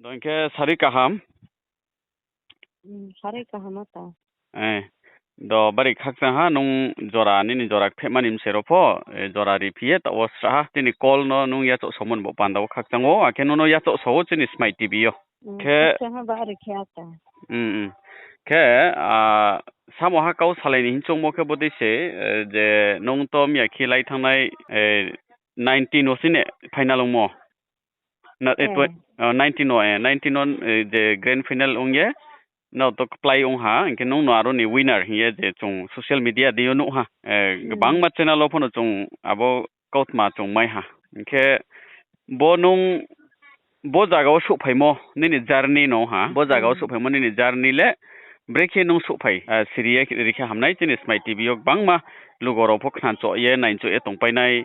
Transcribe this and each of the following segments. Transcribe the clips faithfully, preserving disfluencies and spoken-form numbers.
Do hing khe sari kaham. Sari kaham ta. Do bari khakchang ha nung jora, nini jora kphehma ni bsero pho, jora ri phi ye taoh wo srahha chini call no nung yachaoh somon bo panda wo khakchang ou, akhe nung no yachaoh so ou chini Smai TV yo. Khe, khe, samo ha kau salai ni hing choungmo khe bodei se, je nung to miya khe lai thanngnai, nineteen wo chini final ongmo. Nineteen wo, nineteen wo, je grand final ong ye, nrao to kplái ong ha, hing khe nung no aro ni winner hing ye je chung social media deing yo nuh ha. Gbangma channel wo pho no chung abo kautma chung mai ha. Hing khe bo nung bo zaga wo souhphaimo nini journey no ha, bo zaga wo souhphaimo nini journey le brekhe nung souhphai, siri ye ri khe hamnai chini Smai TV yo gbangma lugo rao pho khnachoh ye, nainchoh ye tongpainai,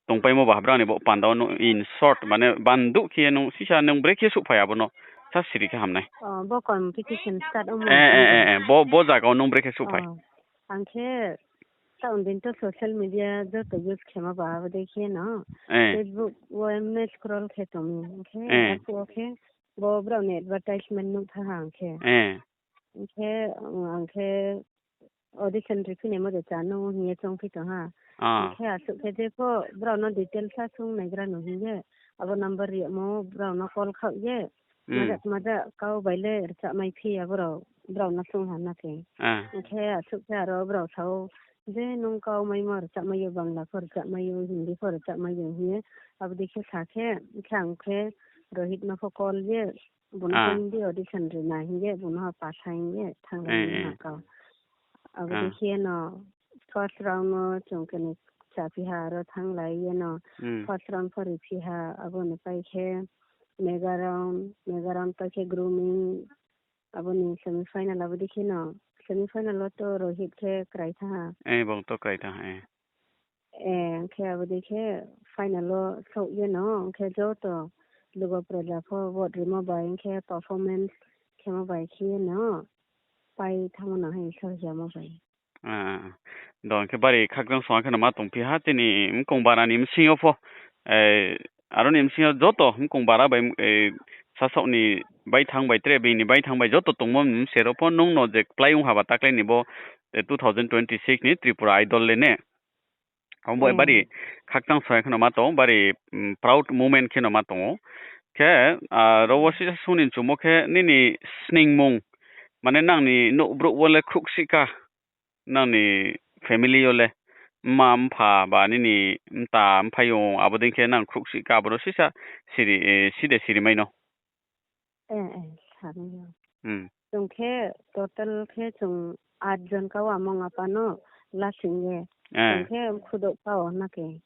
tongpaimo ba brao ni bo panda wo nung in short, mane banduh khe ye nung sisa nung brekhe souhphai abo no sa siri khe hamnai. Bo, bo zaga wo nung brekhe souhphai. Ang khe taoh din to social media joto use khemo ba abo dei khe no. Facebook wo mne scroll khe tong mi, hing khe arphuh wo khe bo brao ni advertisement nuh tha ha ang khe. Hing khe, ang khe audition ri phi naimo de chá no hing ye choungphi tong ha. Hing khe asuh khe je pho brao no details sa sung naigra no hing ye, abo number ri yagmo brao no call khaoh ye, maja maja kau bai le rchahmai phi aborao, brao no sung ha na khe. Hing khe asuh khe aro brao sa ou, je nung kau maimo rchahmai ou, Bangla pho rchahmai ou, Hindi pho rchahmai ou hing ye, abo dei khe sa khe, hing khe ang khe Rohit no pho call ye, bung no pho Hindi audition ri na hing ye, bung no pho pa sa hing ye, thanng na kau. Abo dei khe no first round no chung khe ni chaphi ha, aro thannglai ye no first round pho riphi ha, abo ni pai khe mega round, mega round pai khe grooming, abo ni semi final, abo dei khe no semi final wo to Rohit khe krai tha ha. Bung to krai tha ha. Hing khe abo dei khe final wo souh ye no, hing khe joto lugo praja pho vote rimo bai, hing khe performance khemo bai khe ye no, pai thanngmo no hai soh yamo bai. Do hing khe bari khakchang song khe no ma tongphi ha, chini mkong bara ni bsing yo pho, aro ni bsing yo joto mkong bara bai, sasaoh ni baithang bai tre being ni baithang bai joto tongmo bsero pho nung no je kplái ong ha ba taklái ni bo two thousand twenty six ni Tripura Idol le ne. Abo bari khakchang song khe no ma tong, bari proud moment khe no ma tong ou. Khe, aro wo sisa sung ni chumo khe nini sningmung, mane nang ni nouh brouh wo le khruhsih ka, nang ni family yo le, mma mpha ba nini mta mphaiyong abo dei khe nang khruhsih ka, abo no sisa siri, si de siri mai no. Chung khe total khe chung at jon kau, among apa no lasing ye. Chung khe mkhudouh kau na khe.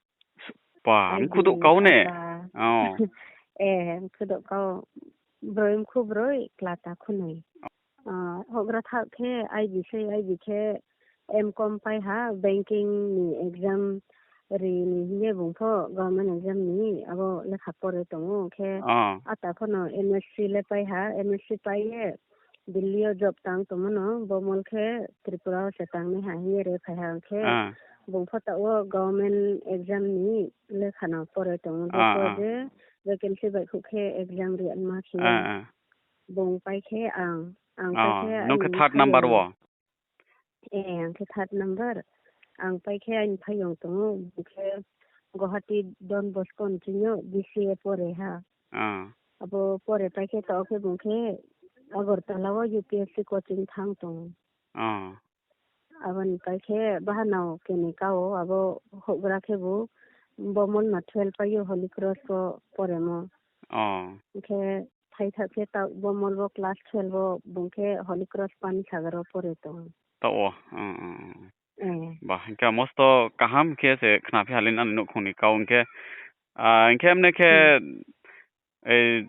Pa, mkhudouh kau ne? Mkhudouh kau, broi mkhu broi, kla ta khunoi. Houhgra thaoh khe I B sei, I B khe M Com pai ha, banking ni exam ri ni hing ye bung pho government exam ni abo lekha pore tong ou, khe ata pho no M S C le pai ha, M S C pai ye Delhi yo job tang tongmo no, bo mol khe Tripura wo se tangnai ha hing ye re phai ha, hing khe bung pho taoh wo government exam ni lekha no pore tong ou, bo pho je vacancy baihkhouh khe exam ri anma khe ye. Bung pai khe ang, ang pai khe nung khe third number wo? Ang khe third number. Ang pai khe aini phaiyong tong ou, bung khe Guwahati Don Bosco ni ching yo B C A pore ha. Abo pore pai khe taoh khe bung khe Agartala wo U P S C coaching thanng tong ou. Abo ni pai khe bahanao keni ka ou, abo houhgra khebu bo mol no twelve pai ou Holy Cross wo poremo. Hing khe thaitha khe taoh bo mol bo class twelve wo bung khe Holy Cross Panisagar wo pore tong ou. Taoh wo. Ba, hing khe mosto kaham khe se khnaphi ha le nini nouhkhong ni kau hing khe. Hing khe mne khe,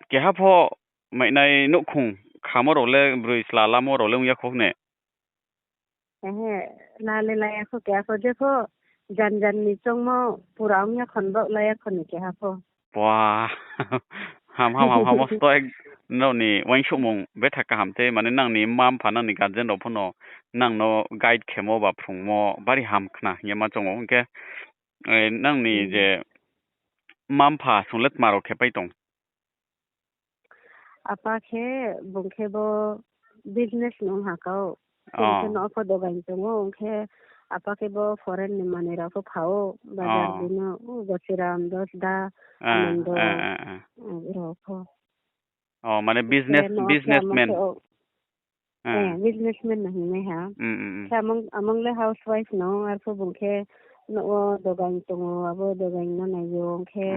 keha pho mainai nouhkhong khamo rao le, broi sla lamo rao le ong ya khou ne? La le la ya khou, keha pho je pho jan jan ni choungmo pura ong ya khou, baoh la ya khou ni keha pho. Ba, ham, ham, ham, ham, mosto ek, nrao ni uaingsouhmung betha kaham tei, mane nang ni mma mpha, nang ni guardian rao pho no nang no guide khemo ba phrungmo bari ham khna hing ye ma choung ou. Hing khe, nang ni je mma mpha song le tma rao khe pai tong? Apa khe, bung khe bo business nung ha kau. Bung khe no pho dogan tong ou, ong khe apa khe bo foreign ni manoi rao pho pha ou, bazar di no, u Gosiram, Dosda, Anando, rao pho. O, mane business, businessman. Businessman no hing nai ha. Khe among, among le housewife no, arphuh bung khe nouh wo dogan tong ou, abo dogan no nai ou, ong khe,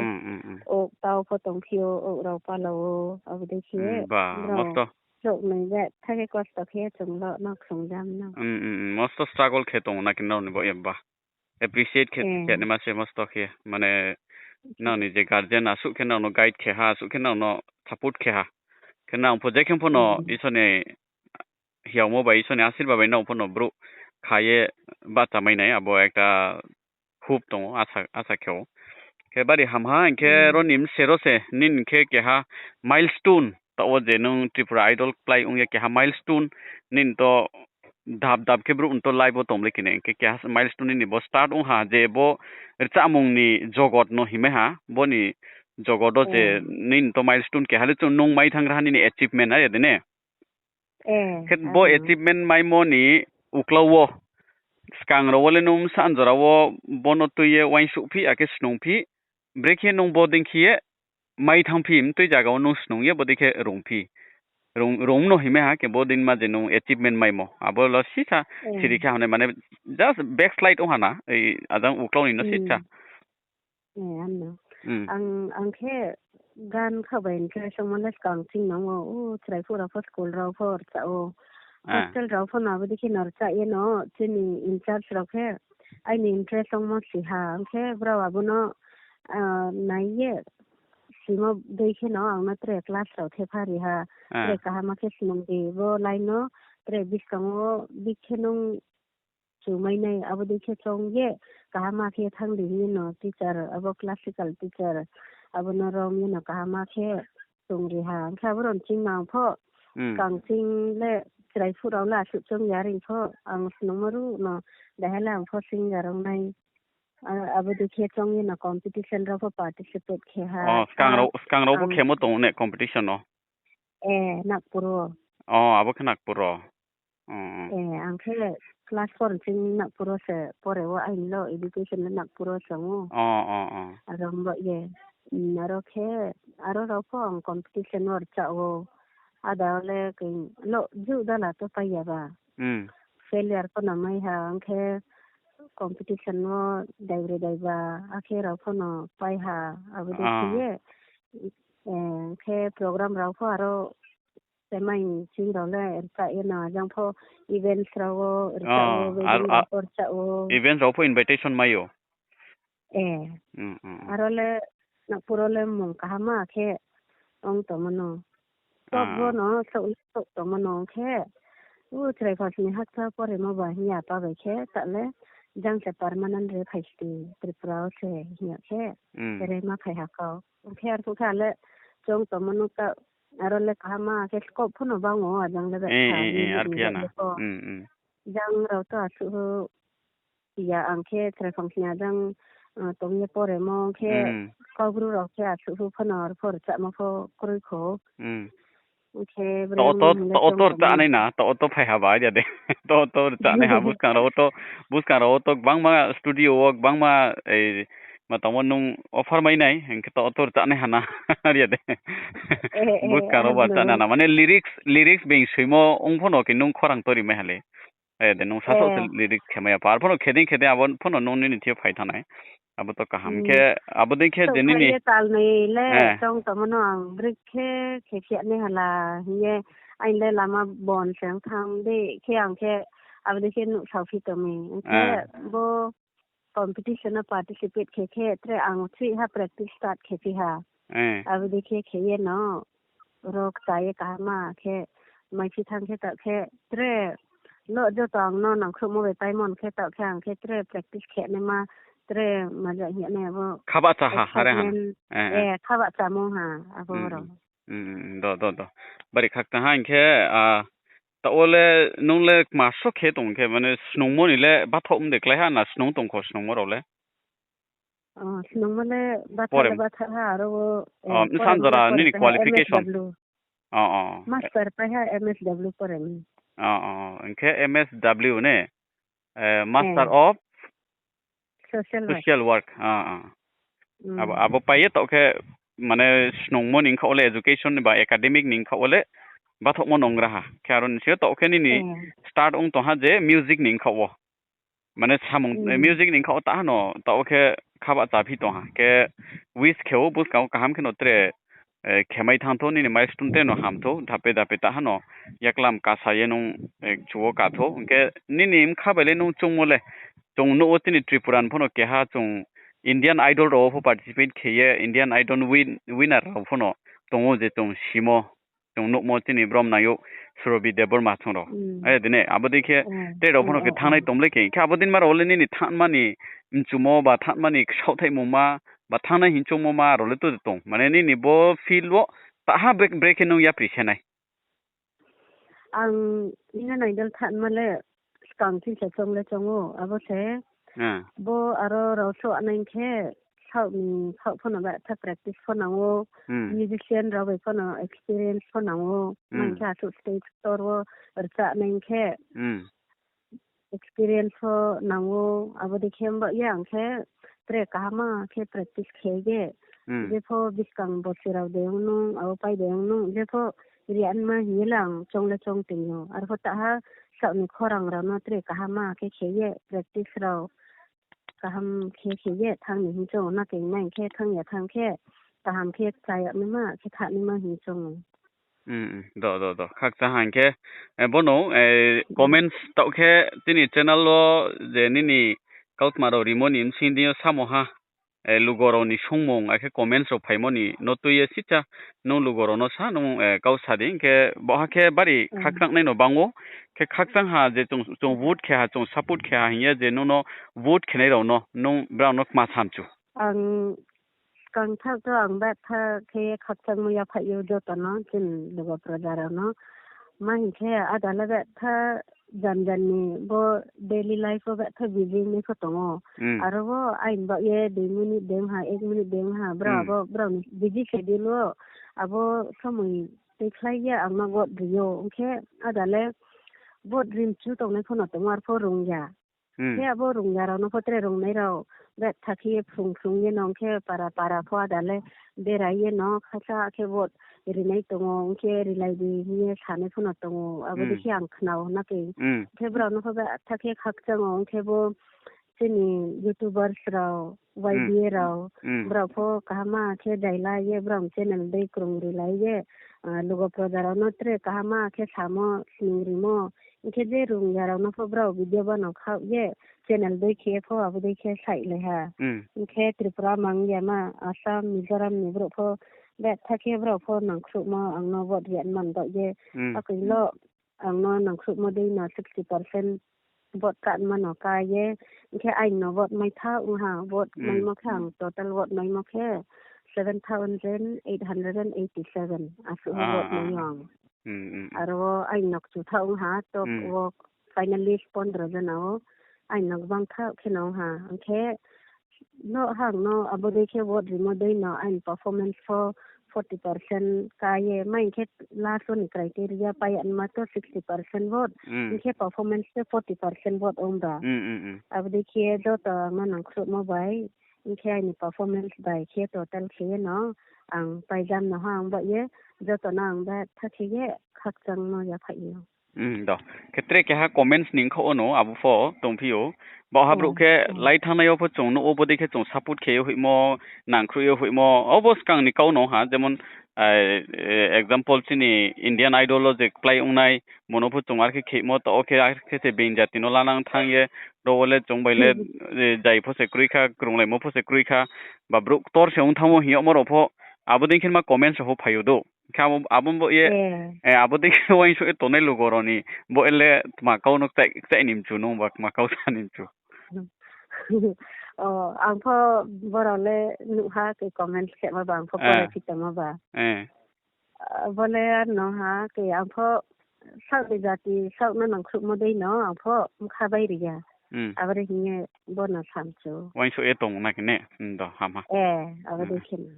o tau pho tongphi ou, o rao pala ou, abo dei khe. Ba, brao mosto. Chouh nai je, tha khe kosto khe chung lo no khongjam no. Mosto struggle khe tong ou na khe nrao ni bo ye ba. Appreciate khe, khe naima se mosto khe, mane, nrao ni je guardian asuh khe nrao no guide khe ha, asuh khe nrao no support khe ha. Khe nrao pho je khe pho no Isor ni hiaomo bai, Isor ni asirbad bai nrao pho no brouh kha ye bahchamai nai, abo ekta hope tong ou, asa, asa khe ou. Khe bari hamha hing khe ro ni mse ro se, nini khe keha milestone, taoh wo je nung Tripura Idol kplái ong ye keha milestone, nini to dap dap khe brouh ni to life wo tong le khe nai, hing khe keha milestone nini bo start ong ha, je bo rchamung ni jogot no himai ha, bo ni jogot wo je nini to milestone keha le chung nung mai thanng ra ha nini achievement are de ne. Khe bo achievement maimo ni uklau wo, skang rao wo le nung bsa jora wo bo no tui ye uaingsouhphi, akhe snungphi, brekhe nung bo dei khe ye mai thanngphi, mtui zaga wo nung snung ye bo dei khe rungphi. Rung, rung no himai ha khe bo dei ma je nung achievement maimo. Abo lo sisa siri khe hamnai mane just backslide ong ha na, ajang uklau ni no sisa. Ang, ang khe gan kha bai interest ongmo le skang ching nang ou, u chrai phuh rao pho school rao pho rchah ou. Hostel rao pho no abo dei khe no rchah ye no, chini in-charge rao khe aini interest ongmo si ha, ong khe brao abo no nai ye simo dei khe no ang no tre class rao thepha ri ha, tre kaham khe snung di, bo line no tre buskang wo bikhe nung chumai nai, abo dei khe choung ye kaham khe thanng di hing ye no teacher, abo classical teacher, abo no rom ye no kaham khe chung ri ha. Ong khe abo rao ching nang pho, skang ching le chrai phuh rao le asuh choung ya ri pho, ang snungmo ruh no, dahai le ang pho singer ong nai. Abo dei khe choung ye no competition rao pho participate khe ha. Skang rao pho khemo tong ne competition no? Nagpur wo. Abo khe Nagpur wo. Ang khe class four ching Nagpur wo se pore wo, aini lo education le Nagpur wo se ong ou. Aro ong ba ye, aro khe, aro rao pho ang competition wo rchah ou. Ada le khe lo juh dala to pai ya ba. Failure pho no mai ha, ong khe competition wo daibre daiba, akhe rao pho no pai ha, abo dei khe ye, khe program rao pho aro semai ching rao le rchah ye no, ajang pho events rao wo rchah ou, wedding rao pho rchah ou. Events rao pho invitation mai ou. Aro le Nagpur wo le mung kaham khe ong tongmo no. Top wo no, souh le souh tongmo no ong khe. U chrai phangsni hakcha poremo ba hing ya pa bai khe, ta le jang se permanent re phai sti, Tripura wo se hing ya khe, re ma phai ha kau. Ong khe arphuh khe a le choung tongmo no ta, aro le kaham khe scope pho no bang ou, ajang le bai kha, arphuh ya na. Jang rao to asuh hu ya, ang khe chrai phangsni ajang tong ye poremo khe, Kaubru rao khe asuh hu pho no arphuh rchahmo pho kroi kho. Ong khe taoh to rchah nai na, taoh to phai ha ba ya de. Taoh to rchah nai ha, buskang rao to, buskang rao to gbangma studio wo gbangma, ma tangmo nung offer mai nai, hing khe taoh to rchah nai ha na, ya de. Buskang rao ba rchah nai ha na, mane lyrics, lyrics being soimo ong pho no khe nung khorang to ri mai ha le. De nung sasaoh se lyrics khe mai ya pa, ar pho no khe dei khe dei abo pho no nung nini thing yo phai thanng nai. Abo to kaham khe, abo dei khe je nini ye tal noi le choung tongmo no ang brekhe khe phiya nai hala hing ye, aini le lama bon se ong thanng dei khe ang khe, abo dei khe nuhsaophi tong mi. Ong khe bo competition no participate khe khe tre ang throih ha practice start khe phi ha. Abo dei khe khe ye no, ro kcha ye kaham khe maiphi thanng khe taoh khe tre lo joto ang no nangkhruhmo bai paimo khe taoh khe ang khe tre practice khe naima tre maja hing ya nai abo. Khabahcha ha, are ha na. Khabahchamo ha abo rao. Do, do, do. Bari khakchang ha hing khe, taoh wo le nung le kma so khe tong khe, mane snungmo ni le bathaoh mdei klái ha na snung tong kho snungmo rao le? Snungmo le bathaoh le bathaoh ha, aro wo, bsa jora nini qualification? O, o. Master pai ha M S W pore mi. O, o. Hing khe M S W ne? Eh, Master of Social Work. Social Work. O, o. Abo, abo pai ye taoh khe, mane, snungmo ni khaoh le, education ni ba academic ni khaoh le, bathohmo nongra ha. Khe aro ni sing yo taoh khe nini start ong tong ha je music ni khaoh wo. Mane samung, eh, music ni khaoh wo ta ha no, taoh khe kha bahcha phi tong ha. Khe wish khe ou, buskang wo kaham khe no tre, eh, khemai thanng thou, nini milestone tre no ham thou, dhape dhape ta ha no, yaklam kasa ye nung, eh, chu wo ka thou. Hing khe nini bkha bai le nung choungmo le, chung nuh wo chini Tripura ni pho no keha chung Indian Idol rao wo pho participate khe ye, Indian Idol win-, winner rao pho no tong ou je chung simo, chung nuhmo chini brom nai ou Surabhi Debbarma chung rao. Dine, abo dei khe tre rao pho no khe thanngnai tong le khe, khe abo dei ma rao le nini thanngma ni mchumo ba thanngma ni ksaohthaihmungma ba thanngnai hing choungmo ma rao le to de tong. Mane nini bo field wo taha bre-, bre khe nung yapri se nai. Ang Indian Idol thanngma le skang thing se choung le choung ou, abo se. Bo aro rao souh nai khe, saoh ni, saoh pho no ba tha practice pho nang ou, musician rao bai pho no experience pho nang ou, ma hing khe asuh stage ktor wo rchah nai khe, experience pho nang ou, abo dei khe mbaoh ye ang khe tre kaham khe practice khe ye, jepho buskang borsi rao de ong nung, abo pai de ong nung, jepho rianma hing ye le ang choung le choung tong ou. Arpho taha saoh ni khorang rao no tre kaham khe khe ye practice rao kaham khe khe ye thanng ni hing choung ou, na khe nai khe thanng ya thanng khe kaham khe chaya naima khe tha naima hing choung ou. Do, do, do. Khakchang ha hing khe, eh, bo no, eh, comments taoh khe chini channel wo je nini kautma rao rimo ni bsing di yo samo ha, eh, lugo rao ni sungmung, akhe comments rao phaimo ni no tui ye sicha, nung lugo rao no sa, nung, eh, kau sa di, hing khe bo ha khe bari khakchang nai no bang ou, khe khakchang ha je chung, chung vote khe ha, chung support khe ha hing ye je nung no vote khenai rao no, nung brao no kma samchu. Ang skang thaoh to ang betha khe khakchangmo yaphaih ou joto no, chini lugo proja rao no. Ma hing khe ada le betha jan jan ni bo daily life wo betha busy ong nai pho tong ou. Aro wo aini baoh ye dui minute de ong ha, ek minute de ong ha, brao abo brao ni busy schedule wo abo somoi tuikhlai ye ang no vote ri ou. Ong khe ada le vote ri mchu tongnai pho no tong ou, arpho rung ya. Khe abo rung ya rao no pho tre rungnai rao betha khe ye phrung phrung ye no ong khe para para pho ada le berai ye no khasa khe vote rinai tong ou, ong khe rilai di hing ye sanai pho no tong ou, abo dei khe ang khna ou na khe. Khe brao no pho betha khe khakchang ou, ong khe bo chini YouTubers rao, Y B A rao, brao pho kaham khe daila ye brao ni channel dei krung rilai ye, ah, lugo proja rao no tre kaham khe samo, sning rimo, ong khe je rung ya rao no pho brao video bano khaoh ye channel dei khe pho abo dei khe saihlai ha. Ong khe Tripura mang ya ma, Assam, Mizoram ni brouh pho betha khe brao pho nangkhruhmo ang no vote ri man baoh ye. Akoi lo ang no nangkhruhmo dei no sixty percent vote ka mano ka ye, hing khe aini no vote mai tha ong ha, vote maimo khe ang total vote maimo khe seven thousand eight hundred and eighty seven asuh ha vote mai ang. Aro wo aini no kchu tha ong ha, top wo finalist pondro jona wo aini no gbang tha khe no ong ha, hing khe no hang no abo dei khe vote rimo dei no aini performance pho forty percent ka ye, ma hing khe last wo ni criteria pai anma to sixty percent vote, hing khe performance khe forty percent vote ong ba. Abo dei khe joto ang no nangkhruhmo bai, hing khe aini performance bai khe total khe ye no ang paijam no ha ang baoh ye, joto no ang betha khe ye khakchangmo yaphaih ou. Khe tre keha comments ni khaoh wo no abo pho tongphi ou. Baoh ha brouh khe lai thanngnai yo pho chung nuh ou, bo dei khe chung support khe ye hoihmo, nangkhruh ye hoihmo, obo skang ni kau no ha, jemon, example chini Indian Idol wo je kplái ongnai, bo no pho chung ar khe khemo, taoh khe ar khe se being jati no lanang thanng ye, ro wo le chung bai le, jai pho se kroi kha, krunglaimo pho se kroi kha, ba brouh ktor se ong thanngmo hing yagmo rao pho, abo dei khe ma comments rao pho phai ou dou. Khe abo, abo bo ye, abo dei khe uaingsouh ye tongnai lugo rao ni, bo ye le tma kau no kchaih, kchaih ni mchu nung ba, tma kau sa ni mchu. Ang pho borao le nuh ha khe comments khemo ba, ang pho pore phi tongmo ba. Bo le ar no ha khe ang pho saoh ni jati, saoh no nangkhruhmo dei no, ang pho bkha bai ri ya. Abo dei hing ye bo no sa mchu. Uaingsouh ye tong na khe ne, do, ham ha. Abo dei khe no.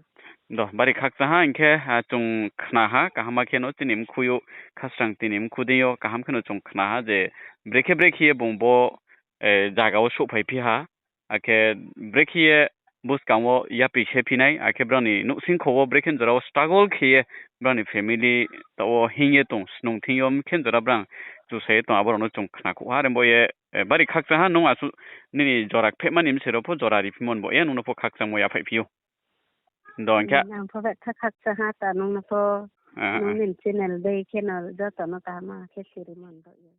Do, bari khakchang ha, hing khe, chung khna ha, kaham khe no chini mkhu yo, khasrang tini mkhu deing yo, kaham khe no chung khna ha je, brekhe brekhe ye bung bo, zaga wo souhphaiphi ha, akhe brekhe ye buskang wo yapri sephi nai, akhe brao ni nouhsingkho wo brekhe jora wo struggle khe ye brao ni family taoh wo hing ye tong, snung thing yo mkhe jora brang chusa ye tong, abo rao no chung khna khouh ha, are bo ye, bari khakchang ha, nung asuh nini jora kphehma ni bsing rao pho jora riphimo ni bo ye nung no pho khakchangmo yaphaihphi ou. Do hing khe ang pho betha khakchang ha ta nung no pho, nung nini channel dei khe no joto no kaham khe sirimo ni bo ye.